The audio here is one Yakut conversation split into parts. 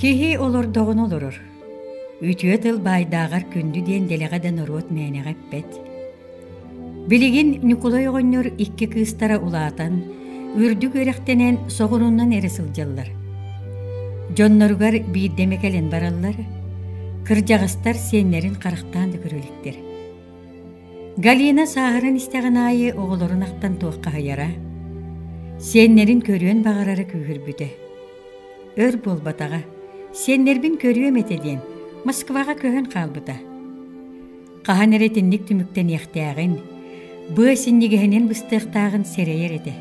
Киһи олордоҕуна олорор. Үтүө тыл баайдааҕар күндү диэн дэлэҕэ да норуот мээнэҕэ эппэт. Билигин Ньукулай оҕонньор икки кыыстара улаатан, үрдүк үөрэхтэнэн соҕурууннан эрэ сылдьаллар. Дьонноругар биирдэ эмэ кэлэн бараллар, кырдьаҕастар сиэннэрин харахтаан да көрө иликтэр. Галина сааһыран истэҕин аайы оҕолорун ахтан туоххаһыйара, сиэннэрин көрүөн баҕарара күүһүрбүтэ. Өр буолбатаҕа, сиэннэрбин көрүөм этэ диэн Москваҕа көһөн хаалбыта. Хаһан эрэ итинник түмүктэниэхтээҕин, быа синньигэһинэн быстыахтааҕын сэрэйэр этэ.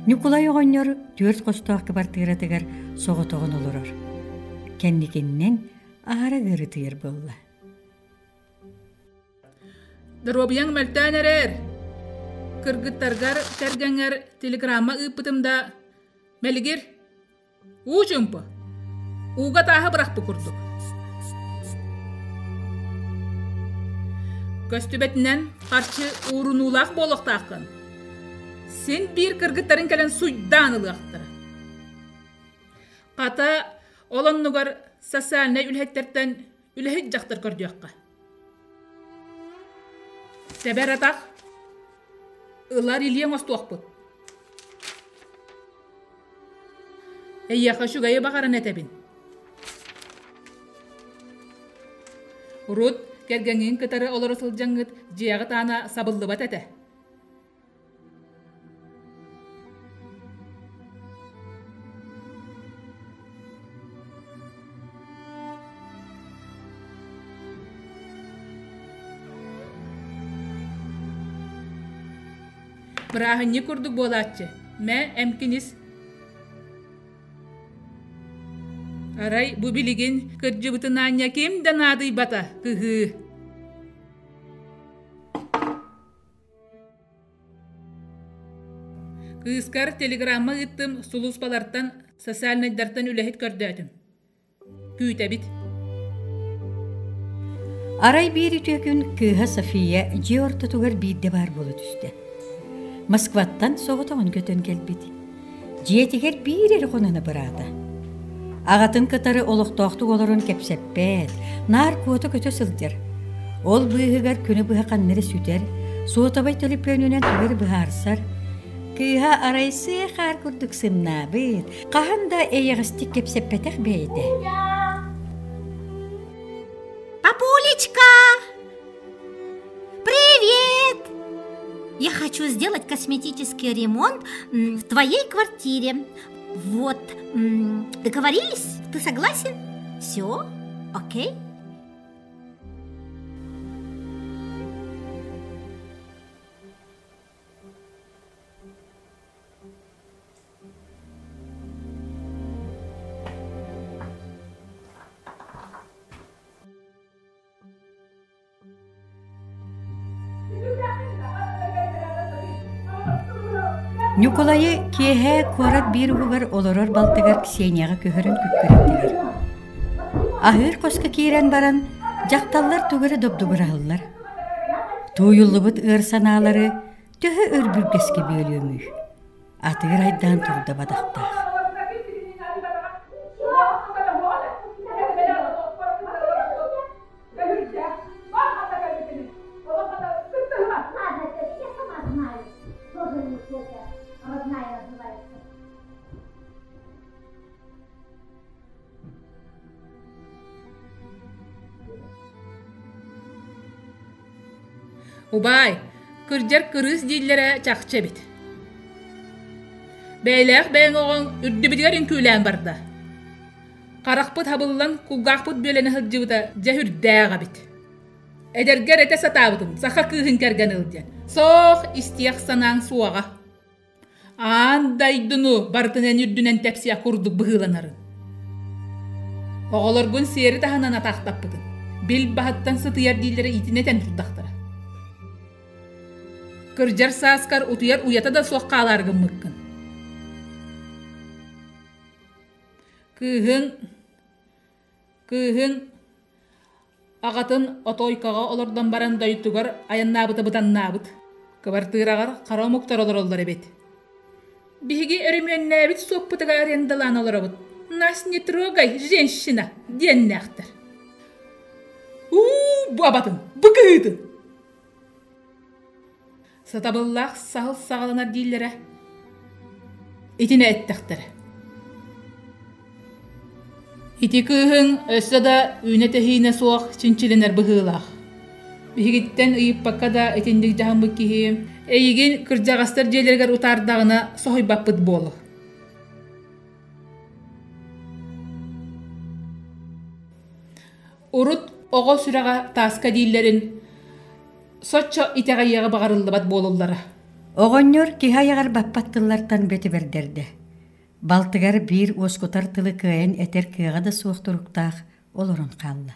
Ньукулай оҕонньор түөрт хостоох кыбартыыратыгар соҕотоҕун олорор. Кэнникиннэн аһара ыарытыйар буолла. Доруобуйаҥ мөлтөөн эрэр. Кыргыттаргар, кэргэҥҥэр телеграмма ыыппытым да, мэлигир, уу чуумпу, ууга тааһы бырахпыт курдук. Көстүбэтинэн харчы уурунуулаах буолуохтааххын. Син биир кыргыттарыҥ кэлэн суйдаан ылыахтара. Хата, ол оннугар социальнай үлэһиттэртэн үлэһит дьахтар көрдүөххэ. Тэбэр атах, ылар илии оҥостуохпут. Эйиэхэ үчүгэйи баҕаран этэбин. Урут кэргэҥҥин кытары олоро сылдьаҥҥыт дьиэҕит аана сабыллыбат этэ. Бырааһынньык курдук буолааччы, мэ эмкин ис. Арай бу билигин кырдьыбытын аанньа ким да наадыйбата, кыһыы. Кыыскар телеграмма ыыттым, сулууспалартан, социальнайдартан үлэһит көрдөөтүм. Күүтэбит. Арай биир үтүө күн кыыһа София дьиэ ортотугар биирдэ баар буола түстэ. Москваттан соҕотоҕун көтөн кэлбит. Дьиэтигэр биир эрэ хонон абыраата. Аҕатын кытары олохтоохтук олорон кэпсэппэт, наар куота көтө сылдьар. Ол быыһыгар күнү быһа ханна эрэ сүтэр, суотабай төлөпүөнүнэн тугу эрэ быһаарсар. Кыыһа арай сыа хаар курдук сымнаабыт, хаһан да эйэҕэстик кэпсэппэтэх бэйэтэ. Папулечка! Привет! Я хочу сделать косметический ремонт в твоей квартире. Вот, договорились? Ты согласен? Все? Окей? Ньукулайы киэһэ куорат биир уһугар олорор балтыгар Ксенияҕа көһөрөн күккүрэттилэр. Аһыыр хоско киирэн баран, дьахталлар тугу эрэ добдугураһаллар. Тууйуллубут ыар санаалары төһө өр бүргэскэ бүөлүөмүй? Атыыр айдаан турда бадахтаах. Убаай, кырдьар кырыыс дииллэрэ чахчы эбит. Бэйэлээх бэйэҥ оҕоҥ үрдүбүтүгэр үҥкүүлээн барда. Харахпыт хабыллан, кулгаахпыт бүөлэнэ сылдьыбыта дьэ сүрдээх эбит. Эдэргэр этэ сатаабытым, саха кыыһын кэргэн ыл диэн. Суох, истиэх санааҥ суоҕа. Аан дойдуну барытын эн үрдүнэн тэпсиэх курдук быһыыланарын. Оҕолоргун сиэри таһынан атаахтаппытын, бил баһыттан сытыйар дииллэрэ итинэ этэн турдахтара. Кырдьар сааскар утуйар уйата да суох хаалаары гыммыккын. Кыыһыҥ, кыыһыҥ аҕатын отоойкоҕо олордон баран дойдутугар айаннаабыта бытаннаабыт. Кыбартыыраҕар хара омуктар олороллор эбит. Биһиги өрөмүөннээбит суоппутугар арендалаан олоробут. Нас не трогай, женщина, диэннээхтэр. Уу, бу абатын, бу кыһыытын! Сатабыллаах саһыл саҕаланар дииллэрэ. Итини эттэхтэрэ. Ити кыыһыҥ өссө да үүнэ-тэһиинэ суох чинчилэнэр быһыылаах. Биһигиттэн ыйыппакка да итинник дьаһаммыт киһи эйигин кырдьаҕастар дьиэлэригэр утаардаҕына соһуйбаппыт буолуо. Урут оҕо сүрэҕэ тааска дииллэрин соччо итэҕэйиэҕи баҕарыллыбат буолуллара. Оҕонньор киһи айаҕар баппат тыллартан бөтүбэрдэрдэ. Балтыгар биир уоскутар тылы кыайан этэр кыаҕа да суох туруктаах олорон хаалла.